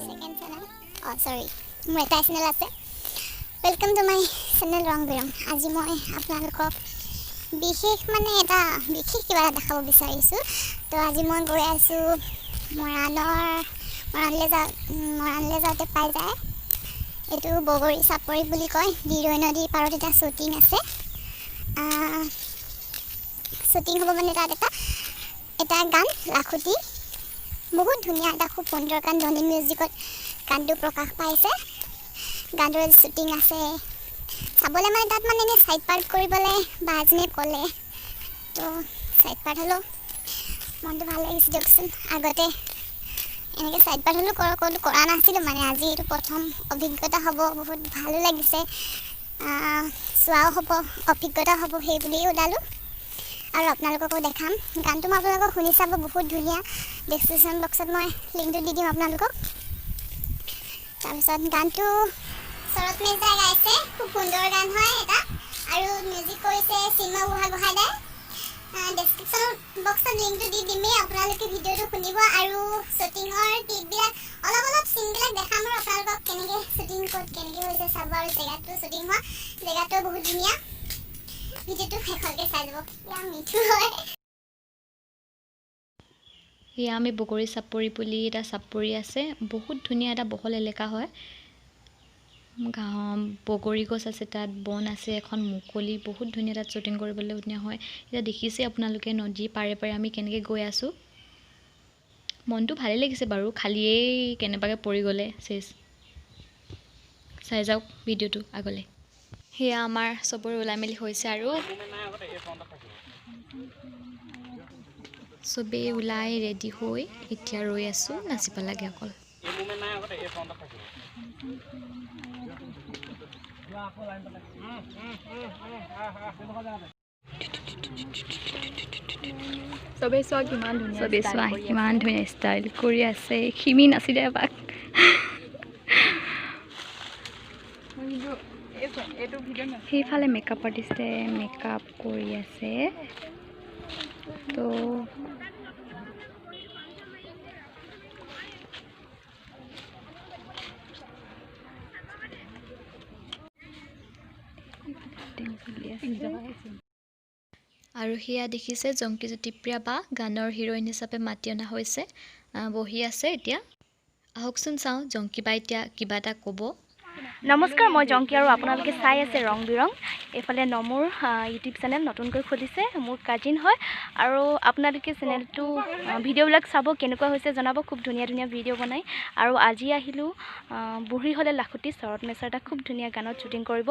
Second channel, অঁ চৰি, মোৰ এটাই চেনেল আছে। Welcome to my channel ৰং বিৰং। আজি মই আপোনালোকক বিশেষ মানে এটা বিশেষ কিবা এটা দেখাব বিচাৰিছোঁ। তো আজি মই গৈ আছোঁ মৰাণলৈ যাওঁ, মৰাণলৈ যাওঁতে পাই যায় এইটো বগৰী চাপৰি বুলি কয়। দিৰৈ নদীৰ পাৰত এটা শ্বুটিং আছে। শ্বুটিং হ'ব মানে তাত এটা এটা গান লাখুটি, বহুত ধুনীয়া এটা খুব সুন্দৰ গান। ধনী মিউজিকত গানটো প্ৰকাশ পাইছে। গানটোৰ শ্বুটিং আছে চাবলৈ, মানে তাত মানে এনেই চাইড পাৰ্ট কৰিবলৈ বা এজনীয়ে ক'লে, তো চাইড পাৰ্ট হ'লেও মনটো ভাল লাগিছে দিয়কচোন। আগতে এনেকৈ চাইড পাৰ্ট হ'লেও ক'তো কৰা নাছিলোঁ, মানে আজি এইটো প্ৰথম অভিজ্ঞতা হ'ব। বহুত ভালো লাগিছে, চোৱাও হ'ব, অভিজ্ঞতা হ'ব, সেই বুলিয়েই ওলালোঁ আৰু আপোনালোককো দেখাম। গানটো মই আপোনালোকক শুনি চাব, বহুত ধুনীয়া। ডেছক্ৰিপশ্যন বক্সত মই লিংকটো দি দিম আপোনালোকক। তাৰপিছত গানটো শৰৎ মিৰ্জাই গাইছে, খুব সুন্দৰ গান হয় এটা, আৰু মিউজিক কৰিছে চিন্ময় বুঢ়াগোহাঁই দাই। ডেছক্ৰিপশ্যন বক্সত লিংকটো দি দিমেই, আপোনালোকে ভিডিঅ'টো শুনিব আৰু শ্বুটিঙৰ ক্লিপবিলাক অলপ অলপ চিনবিলাক দেখাম আৰু আপোনালোকক কেনেকৈ শ্বুটিং ক'ত কেনেকৈ হৈছে চাব। আৰু জেগাটো, শ্বুটিং হোৱা জেগাটো বহুত ধুনীয়া। ভিডিঅ'টো শেষলৈকে চাই যাব। এয়া মিঠু হয়। এয়া আমি বগৰী চাপৰি বুলি এটা চাপৰি আছে, বহুত ধুনীয়া এটা বহল এলেকা হয়। গাঁও বগৰী গছ আছে, তাত বন আছে, এখন মুকলি বহুত ধুনীয়া, তাত শ্বুটিং কৰিবলৈ ধুনীয়া হয়। এতিয়া দেখিছে আপোনালোকে নদীৰ পাৰে পাৰে আমি কেনেকৈ গৈ আছোঁ। মনটো ভালেই লাগিছে বাৰু, খালিয়েই কেনেবাকৈ পৰি গ'লে চেচ। চাই যাওক ভিডিঅ'টো আগলৈ। সেয়া আমাৰ চবৰে ওলাই মেলি হৈছে আৰু চবেই ওলাই ৰেডি হৈ এতিয়া ৰৈ আছোঁ, নাচিব লাগে অকল। চবেই চোৱা কিমান ধুনীয়া, চবেই চোৱা কিমান ধুনীয়া ষ্টাইল কৰি আছে। সিমি নাচিলে এপাক। সেইফালে মেকআপ আৰ্টিষ্টে মেকআপ কৰি আছে। তো আৰু সেয়া দেখিছে জংকী জ্যোতিপ্ৰিয়া বা গানৰ হিৰইন হিচাপে মাতি অনা হৈছে, বহি আছে এতিয়া। আহকচোন চাওঁ জংকী বা এতিয়া কিবা এটা ক'ব। নমস্কাৰ, মই জংকী আৰু আপোনালোকে চাই আছে ৰং বিৰং। এইফালে নমোৰ ইউটিউব চেনেল নতুনকৈ খুলিছে, মোৰ কাজিন হয়। আৰু আপোনালোকে চেনেলটো ভিডিঅ'বিলাক চাব, কেনেকুৱা হৈছে জনাব। খুব ধুনীয়া ধুনীয়া ভিডিঅ' বনায়। আৰু আজি আহিলোঁ বুঢ়ী হ'লে লাখুটি শৰৎ মেছৰ এটা খুব ধুনীয়া গানত শ্বুটিং কৰিব।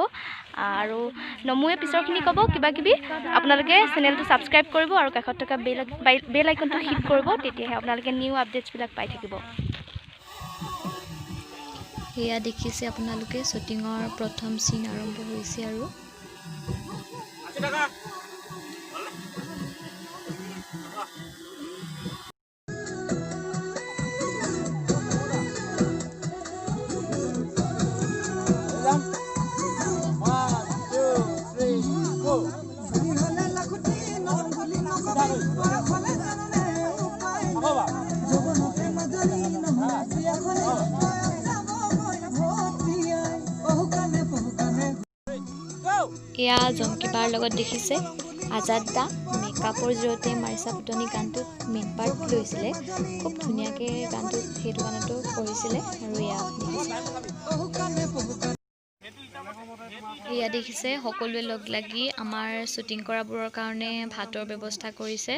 আৰু নমোৱে পিছৰখিনি ক'ব কিবা কিবি। আপোনালোকে চেনেলটো ছাবস্ক্ৰাইব কৰিব আৰু কাষত থকা বেল আইকনটো হিট কৰিব, তেতিয়াহে আপোনালোকে নিউ আপডেটছবিলাক পাই থাকিব। সেয়া দেখিছে আপোনালোকে শ্বুটিঙৰ প্ৰথম চিন আৰম্ভ হৈছে আৰু। এয়া জংকী বাৰ লগত দেখিছে আজাদ দা, মেকআপৰ জৰিয়তে মাৰিচা ফুটনি গানটোত মেইন পাৰ্ট লৈছিলে, খুব ধুনীয়াকৈ গানটোত সেইটো গানতো কৰিছিলে। আৰু এয়া দেখিছে, এয়া দেখিছে সকলোৱে লগ লাগি আমাৰ শ্বুটিং কৰাবোৰৰ কাৰণে ভাতৰ ব্যৱস্থা কৰিছে।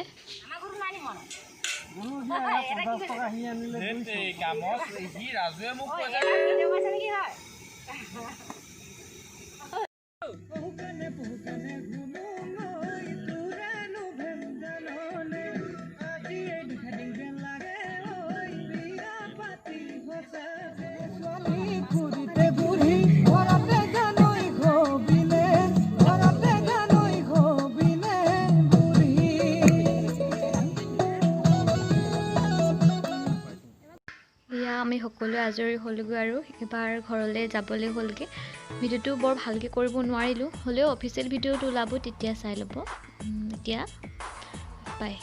আমি সকলোৱে আজৰি হ'লোগৈ আৰু এবাৰ ঘৰলৈ যাবলৈ হ'লগৈ। ভিডিঅ'টো বৰ ভালকৈ কৰিব নোৱাৰিলোঁ, হ'লেও অফিচিয়েল ভিডিঅ'টো ওলাব তেতিয়া চাই ল'ব। এতিয়া বাই।